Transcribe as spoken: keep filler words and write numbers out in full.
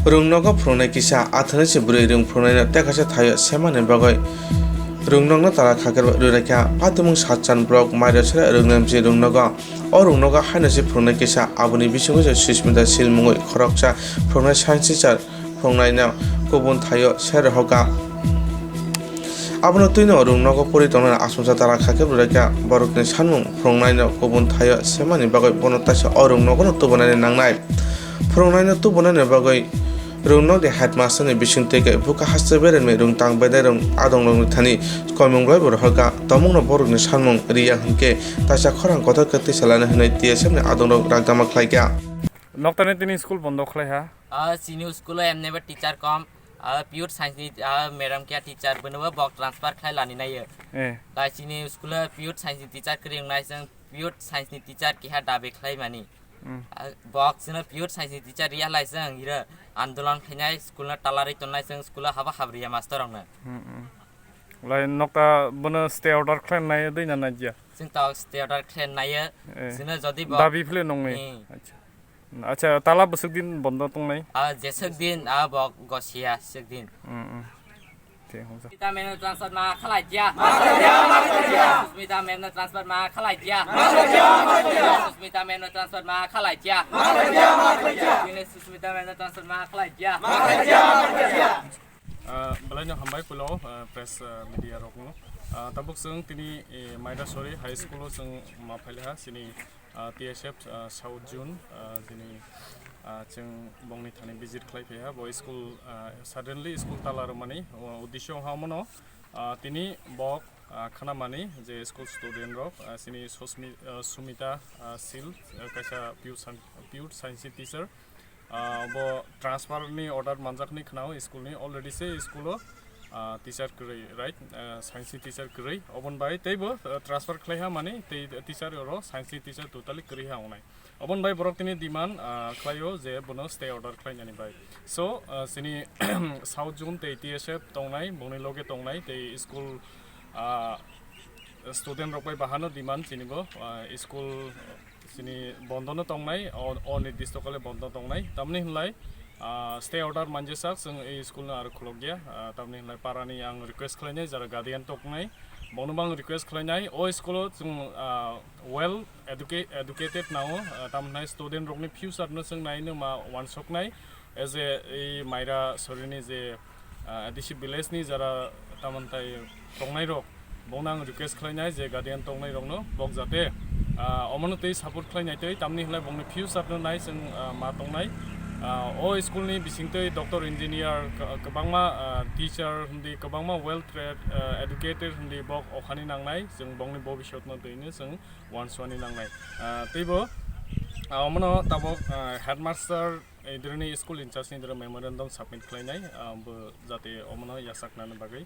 Rungnogo phwrwngnai kisa athani se bwrwi rung phwrwngnaino tei kaisa thaio semani bagwi rungnokno tala kha khe rwraikha. Patimung Satchan block Mairasora Rungnemchi rungnogo. O rungnogo haino se phwrwngnai kisa, aboni bisingo se Susmita Sil mungwi khoroksa phwrwngnai science teacher phwrwngnaino kubun thaio se rohorkha. Abono twino rungnogo pori tongnai asongsa tala kha khe rwraikha. Borokni sanmung phwrwngnaino kubun thaio semani bagwi bono taisa o rungnogono tubunani nangnai. Phwrwngnaino tubunani bagwi rungnogo headmaster ni bisingtwi khe buka haste beremni rung tang bedai rung adongrokni thani koimung bai bo rohorkha. Tamungno borokni sanmung riya hwnkhe taisa khorang kotor khe twisalani hwnwi T S F ni adongrok rakdama khlaikha. Noktani tini school bondo khlaiha. Ah, chini school o emnebo teacher kom, ah, pure science ni, ah, madam kya teacher, bonobo bok transfer khlai lani naiyo. Eh. Tai chini school o pure science ni teacher kwrwi wngnai chwng, pure science ni teacher keha dabe khlai mani. Hmm. Ah, bok chwngno pure science ni teacher realize wng hira andolon khainai, school no talarwi tonnai chwng, school o haba habriya master rokno. Hmm, hmm. Lai nokta bono stay order khlai nai dwi na nai jia? Chwng tok stay order khlai naiyo. Eh. Chwngno jodi bok dabi phile nongni. Hmm. Acha. Acha, tala bwswk din bondo tongnai? Ah, jeswk din, ah, bok gosiya swk din. Hmm, hmm. Thik, hamsa. Susmita ma'am no transfer ma khalai dia. Ma khalai dia, ma khalai dia. Susmita ma'am no transfer ma khalai dia. Ma khalai dia, ma khalai dia. Susmita ma'am no transfer ma khalai dia. Ma khalai dia, ma khalai dia. Susmita ma'am no transfer ma khalai dia. Ma khalai dia, ma khalai dia. Ah, belai no hambai pulo, ah, press, ah, media rokno. Ah, tabuk chwng tini, eh, Mairasori High School o chwng ma phailaiha, chini ah, T S F, ah, South Zone, ah, jini, ah, chwng bongni thani visit khlai phaiha. Bo school, ah, suddenly school tala rwmani, o, uddesho wngkha omono, ah, tini bok, ah, khanamani je school student rok, ah, chini Susmi-, ah, Sumita, ah, Sil, ah, kaisa pure sci-, pure science teacher. Ah, bo transfer ni order manjakni khwnao school ni, already se school o, ah, teacher kwrwi, right? Ah, science ni teacher kwrwi. Oboni bai teibo, ah, transfer khlaiha mani tei teacher oro science ni teacher totally kwrwi ha wngnai. Oboni bai borok tini demand, ah, khlaio je bono stay order khlainani bai. So, ah, chini South Zone tei T S F tongnai, bongni loge tongnai tei school, ah, student rok bai bahano demand chini bo, ah, school chini bondo no tongnai, o, o nirdisto kale bondo tongnai. Tamni hwnlai, ah, stay order manjesa chwng ei school no aro khulokya. Ah, tamni hwnlai parani ang request khlainai, jara guardian tongnai, bono bo ang request khlainai. O school o chwng, ah, well educa-, educated nao, ah, tamni student rokni future no chwng naino ma wansoknai. As a, ei Mairasori ni je, ah, A D C village ni jara tamantai tongnai rok, bongno ang request khlainai je guardian tongnai rokno bok jate, ah, omono tei support khlainai tei tamni hwnlai bongni future no nai chwng, ah, ma tongnai. Ah, o school ni bisingtwi doctor, engineer, ka-, kwbangma, ah, teacher hindi kwbangma well trained, ah, educated hindi bok okhani nangnai, chwng bongni bobiswt no twi no chwng wansukni nangnai. Ah, teibo, ah, omono tabok, ah, headmaster, eh, idrini school in charge ni idro memorandum submit khlainai, ah, bo jate omono yachaknani bagwi.